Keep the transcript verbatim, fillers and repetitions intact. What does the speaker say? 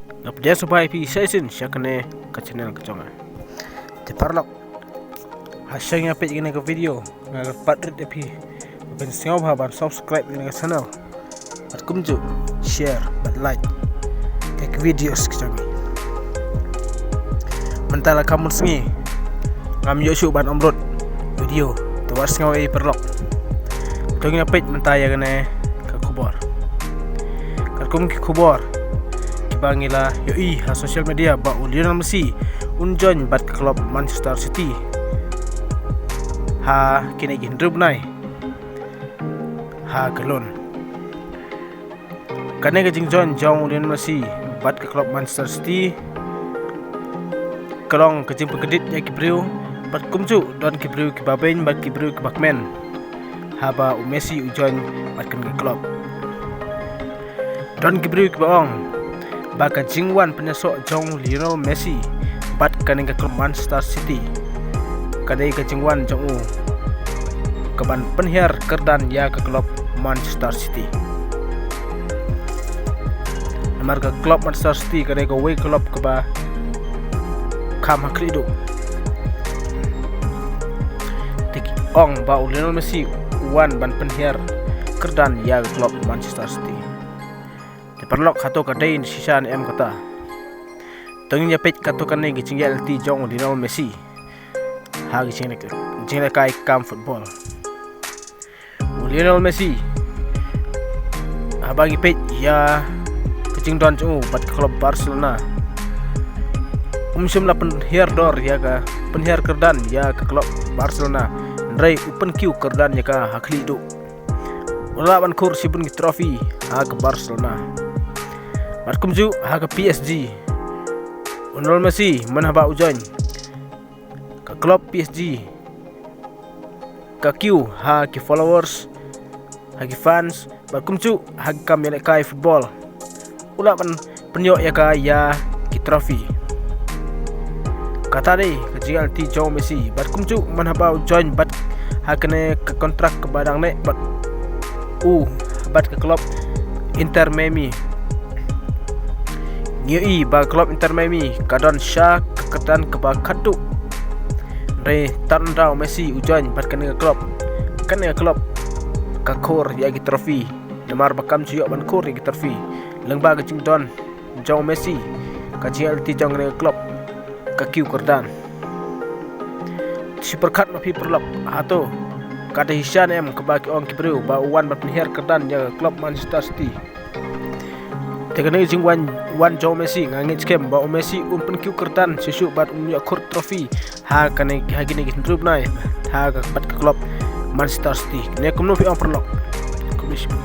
Nga pdiang sngewbha ïa phi sa shisien sha kane ka channel ka jong nga. Te paralok, ha shuwa ngin ïa peit kane ka video, nga kyrpad rit ïa phi ban sngewbha ban subscribe ïa kane ka channel, bad kumjuh share bad like ïa ki videos ka jong ngi. Mynta la ka mut sngi ngam ïoh shuh ban upload video, te wat sngew ei paralok. To ngin ïa peit mynta ïa kane ka khubor. Katkum ki khubor kiba ngi la ïohi ha social media ba u Lionel Messi un join bad ka club Manchester City ha kine ki hynriew bnai ha ka loan. Kane ka jingjoin jong u Lionel Messi bad ka club Manchester City ka long ka jingpynkyndiat ïa ki briew, bad kumjuh don ki briew kiba beiñ bad ki briew kiba kmen haba u Messi u join bad kane ka club. Don ki briew kiba ong ba ka jingwan pynïasoh jong u Lionel Messi bad kane ka club Manchester City ka dei ka jingwan jong u kaban pynhiar kyrdan ïa ka club Manchester City. Namar ka club Manchester City ka dei kawei ka club kaba kham ha khlieh duh. Te ki ong ba u Lionel Messi u wan ban pynhiar kyrdan ïa ka club Manchester City. Te paralok, hato ka dei shisha ne em kata? To ngin ïa peit kato kane ka jingïaid lynti jong u Lionel Messi ha ka jingle-, jinglehkai kam football. U Lionel Messi, haba ngi peit ïa ka jingdon jong u bad ka club Barcelona, um shym la pynhiar dor ïa ka, pynhiar kyrdan ïa ka club Barcelona. Hynrei u pynkiew kyrdan ïa ka ha khlieh duh. U lah ban khur shibun ki trophy ha ka Barcelona bad kumjuh ha ka P S G. U Lionel Messi, man haba u join ka club P S G, ka kiew ha ki followers, ha ki fans, bad kumjuh ha ki kam ïalehkai football. U lah ban pynïoh ïa ka ïa ki trophy. Kata dei ka jingïaid lynti jong u Messi, bad kumjuh man haba u join bad ha kane ka kontrak kaba dang neh bad u, bad ka club Inter Miami. Ngi ïohi ba club Inter Miami ka don sha ka kyrdan kaba khatduh. Hynrei tad haduh u Messi u join bad kane ka club, kane ka club ka khur ïa ki trophy. Namar ba kam ju ïoh ban khur ïa ki trophy lyngba ka jingdon jong u Messi, ka jingïaid lynti jong kane ka club ka kiew kyrdan. Shu pyrkhat ma phi paralok, hato ka dei shisha ne em kaba ki ong ki briew ba u wan ban pynhiar kyrdan ïa ka club Manchester City? Te kane ka jingwan, wan jong u Messi, nga ngeit skhem ba u Messi un pynkiew kyrdan shuh shuh bad un ïoh khur trophy ha kane, ha kine ki hynriew bnai ha ka, bad ka club Manchester City. Ne kumno phi ong paralok? Khublei shibun.